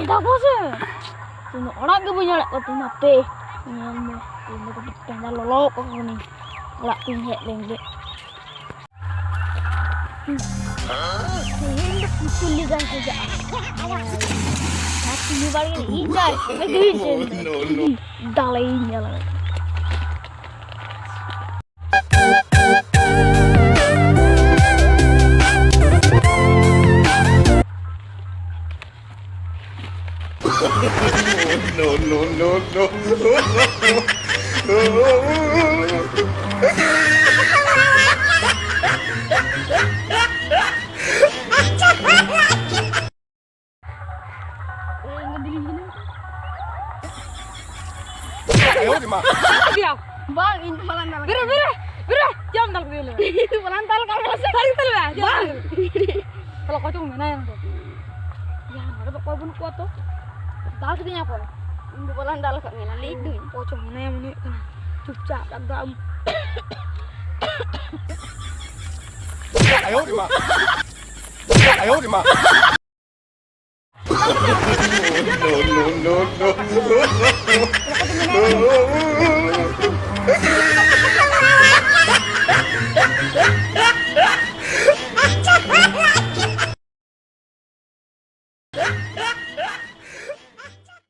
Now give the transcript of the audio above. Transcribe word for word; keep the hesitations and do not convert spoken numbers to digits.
ᱛᱟᱠᱚ ᱥᱮ᱾ ᱤᱧ ᱫᱚ ᱚᱲᱟᱜ ᱜᱮ ᱵᱟᱹᱧ ᱟᱲᱟᱜ ᱠᱚ ᱛᱟᱦᱮᱱᱟ ᱯᱮ᱾ ᱧᱮᱞ ᱢᱮ, ᱤᱧ ᱫᱚ ᱠᱟᱹᱴᱤᱡ ᱯᱮᱸᱫᱟ ᱞᱚᱞᱚ ᱠᱚ ᱠᱟᱹᱱᱟᱹᱧ᱾ ᱚᱲᱟᱜ ᱛᱤᱧ ᱦᱮᱡ ᱞᱮᱱ ᱜᱮ᱾ ᱛᱮᱦᱮᱧ ᱫᱚ ᱯᱩᱛᱩᱞᱤ ᱜᱟᱱ ᱠᱚ ᱪᱟᱜᱼᱟ᱾ ᱟᱨ ᱛᱩᱞᱤ ᱵᱟᱲᱜᱮ ᱨᱮ ᱤᱧ ᱫᱚ ᱟᱹᱰᱤ ᱫᱟᱲᱮ ᱤᱧ ᱧᱮᱞ ᱟᱠᱟᱫᱟ᱾ No, no, no, no. ᱵᱟᱝ, ᱤᱧ ᱫᱚ ᱵᱟᱞᱟᱝ ᱫᱟᱞ ᱵᱮᱨᱮ, ᱵᱮᱨᱮ, ᱵᱮᱨᱮ, ᱪᱮᱫ ᱮᱢ ᱫᱟᱞ ᱠᱮᱫᱮᱭᱟ? ᱵᱟᱞᱟᱝ ᱫᱟᱞ ᱠᱟᱜ ᱠᱟᱱᱟ ᱥᱮ? ᱥᱟᱹᱨᱤ ᱫᱟᱞ ᱢᱮ, ᱪᱮᱫ ᱮᱢ ᱵᱟᱝ᱾ ᱫᱟᱞ ᱠᱮᱫᱮᱭᱟ? ᱛᱟᱦᱞᱮ ᱚᱠᱚᱭ ᱪᱚᱝ ᱢᱮᱱᱟᱭᱟ ᱱᱚᱰᱮ? ᱭᱟ, ᱱᱚᱰᱮ ᱫᱚ ᱚᱠᱚᱭ ᱵᱟᱹᱱᱩᱜ ᱠᱚᱣᱟ ᱛᱚ? ᱫᱟᱞ ᱠᱤᱫᱤᱧᱟ ᱚᱠᱚᱭ? ᱤᱧ ᱫᱚ ᱵᱟᱞᱟᱝ ᱫᱟᱞ ᱠᱟᱜ ᱢᱮᱭᱟ, ᱞᱟᱹᱭ ᱫᱟᱹᱧ᱾ ᱚᱠᱚᱭ ᱪᱚᱝ ᱢᱮᱱᱟᱭᱟ ᱢᱚᱱᱮ ᱦᱩᱭᱩᱜ ᱠᱟᱱᱟ᱾ ᱪᱩᱯᱪᱟᱯ ᱮᱠᱫᱚᱢ᱾